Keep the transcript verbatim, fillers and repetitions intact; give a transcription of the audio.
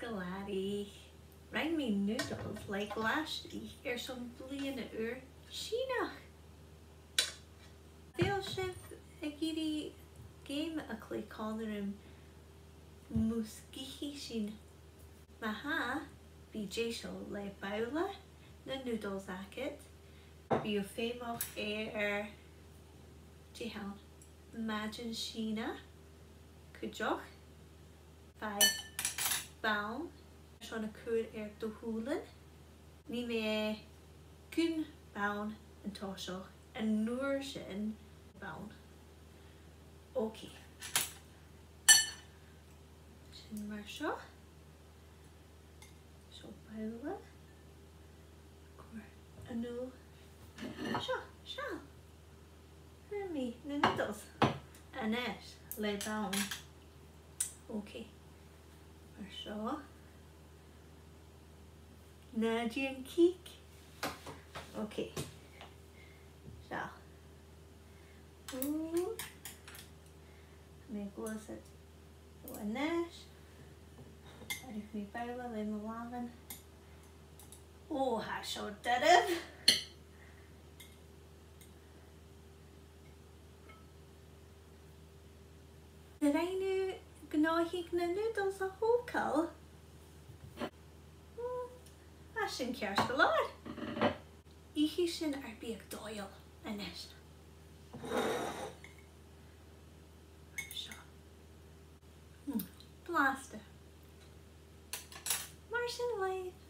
Glè mhath. Rinn mi noodles le glaiseag airson Bliadhna Ùr Shìonach. A bheil sibh ag iarraidh geama a chluich còmhla rium mus ith sinn? Ma tha, bi deiseil le bobhla na noodles agad. Bidh feum agad air, dè th' ann, maidean Sìona cuideachd. Faigh bonn airson a chur air do shùilean. Nì mi aon bonn an toiseach, an uair sin bonn. Ok. Sin mar seo. Seo bobhla. Cuir a-null. Seo, seo. Rinn mi na noodles. A-nis, le bonn. Ok. Mar seo. Na dèan cic. Ok. Seo. Ù. Tha mi a' gluasad a-nis. Agus mi bobhla le mo làmhan. Ò, tha seo doirbh. An do rinn thu gnothaichean na noodles a thogail? Hmm, tha sin ceart gu leòr. Ithidh sinn ar biadh dòigheil a-nis. Seo. Hmm, blasta. Mar sin leibh.